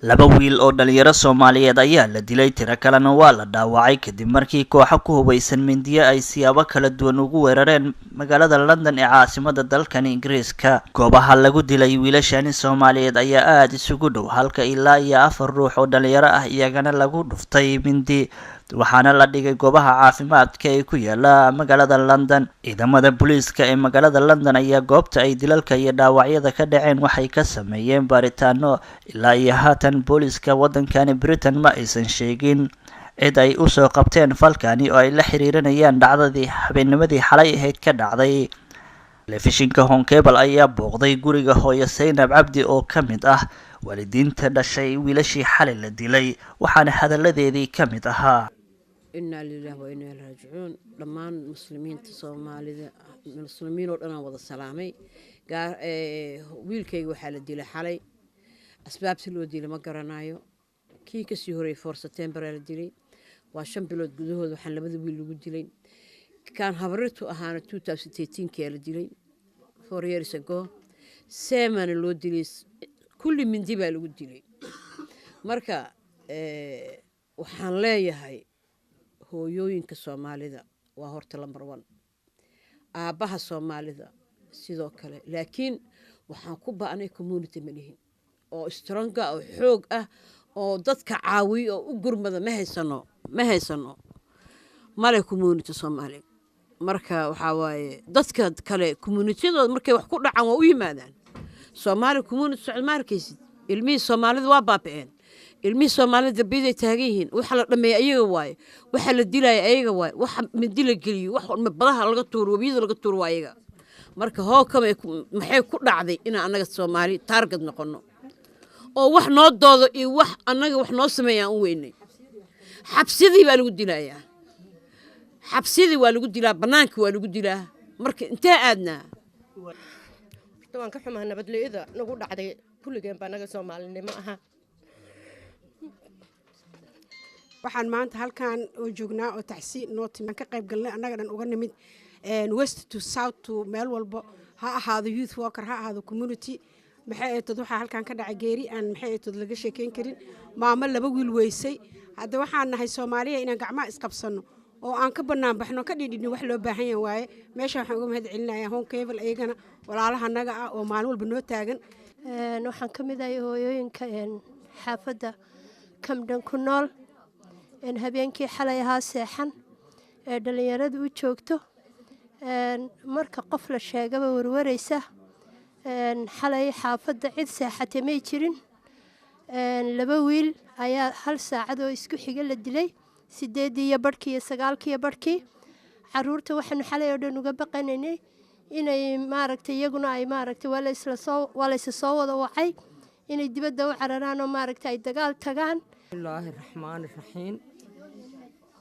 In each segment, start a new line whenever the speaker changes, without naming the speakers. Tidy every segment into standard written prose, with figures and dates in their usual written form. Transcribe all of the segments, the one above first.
Laba wiil oo dhalinyaro Soomaaliyeed ayaa la dilay, tiro kalena waa la dhaawacay kadib markii kooxo ku hubeysan mindiyo ay siyaabo kala duwan ugu weerareen magaalada London ee caasimada dalkani Ingiriiska. Goobaha lagu dilay wiilashani Soomaaliyeed ayaa aada isugu dhow, halka ilaa iyo afar ruux oo dhalinyaro ah iyagana lagu dhuftay mindi, waxaana la dhigay goobaha caafimaadka ee ku yaala magaalada London. Ciidamada booliiska ee magaalada London ayaa goobta ay dilalka iyo dhaawacyada ka dhaceen waxay ka sameeyeen baaritaano. Ilaa iyo haatan booliiska waddankani Britain ma aysan sheegin cid ay usoo qabteen falkani oo ay la xiriirinayaan dhacdadii habeennimadii xalay ahayd ka dhacday. Telefishinka Horn Cable ayaa booqday guriga hooyo Saynab Cabdi oo ka mid ah waalidiinta dhashay wiilashii xalay la dilay, waxaana hadalladeedii ka mid ahaa:
Inaa lilahi wa inaa ilaihi raajicuun. Dhammaan muslimiinta Soomaalida, muslimiin oo dhan aan wada salaamay. Wiilkayga waxaa la dilay xalay, asbaabta loo dilay ma garanayo. Kii kasii horreeyey 4 September la dilay. Waa 5 bilood gudahood waxaan labada wiil lagu dilay. Kaan habrirtu ahaana 2013-kia la dilay, 4 years ago. Seemana loo dilay, kulli mindi baa lagu dilay. Marka waxaan leeyahay hooyooyinka Soomaalida waa horta number one, aabbaha Soomaalida sidoo kale, laakiin waxaan ku ba'nay community ma lihin oo strong ah oo xoog ah oo dadka caawiyo oo u gurmada. Ma haysano, ma haysano, male community Soomaali. Marka waxaa waaye dadka kale communitydooda markay wax ku dhacaan waa u yimaadaan. Soomaali community socod ma arkaysid. Ilmihii Soomaalida waa baaba'een, ilmihii Soomaalida darbiyaday taagan yihiin. Waxa la dhameeya ayaga waaye, waxa la dilaya ayaga waaye, waxa mindi la geliyo, wax badaha laga tuuro, webiyada laga tuuro waa ayaga. Marka hookama maxay ku dhacday inaan annaga Soomaali target noqono oo wax noo doodo iyo wax annaga wax noo sameeyaan u weynay? Xabsidii baa lagu dilayaa, xabsidii waa lagu dilaa, bannaanka waa lagu dilaa. Marka intee aadnaa?
Horta waan ka xumaha nabadleyada nagu dhacday kulligeen baa naga Soomaalinimo aha.
Waxaan maanta halkan oo joognaa oo tacsi noo timi ka qayb galnay, annaga dhan uga nimid west to south to meel walbo, ha ahaado youth worker, ha ahaado community. Maxay ahayd, waxaa halkan ka dhacay geeri aan, maxay ahayd, laga sheekeyn karin. Maamo laba wiil weysay. Hadda waxaan nahay Soomaaliya, inaan gacmaha isqabsanno oo aan ka bannaan baxno, ka dhidhidhin wax loo baahan yahay waaye. Meesha waxaan uga mahad celinayaa Horn Cable, iyagana walaalaha naga ah oo maalin walba noo taagan.
Waxaan ka mid ahay hooyooyinka xaafadda Camden ku nool. Habeenkii xalay ahaa seexan ee dhallinyaradu u joogto, marka qof la sheegaba warwaraysa. Xalay xaafadda cid seexatay may jirin. Laba wiil ayaa hal saacad oo isku xiga la dilay, 8-dii iyo barhkii iyo 9-kii iyo barhkii. Caruurta waxaanu xalay oo dhan uga baqanaynay inay, maaragtay, iyaguna ay, maaragtay, waa laysa soo wada wacay, inay dibadda u cararaan oo, maaragtay, ay dagaal tagaan.
Bismillaahi raxmaani raxiim.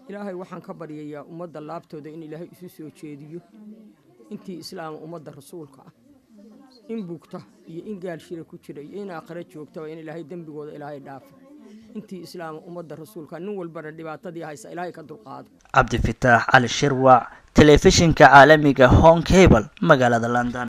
Ilaahay waxaan ka baryayaa ummadda laabtooda in Ilaahay isu soo jeediyo, intii Islaama, ummadda Rasuulka ah, in bugta iyo in gaalshira ku jira iyo in aakhiro joogtaba in Ilaahay dembigooda Ilaahay dhaafo, intii Islaama, ummadda Rasuulka, nin walbana dhibaatadii haysa Ilaahay ka dulqaado.
Cabdifataax Cali Shirwac, telefishinka caalamiga Horn Cable, magaalada London.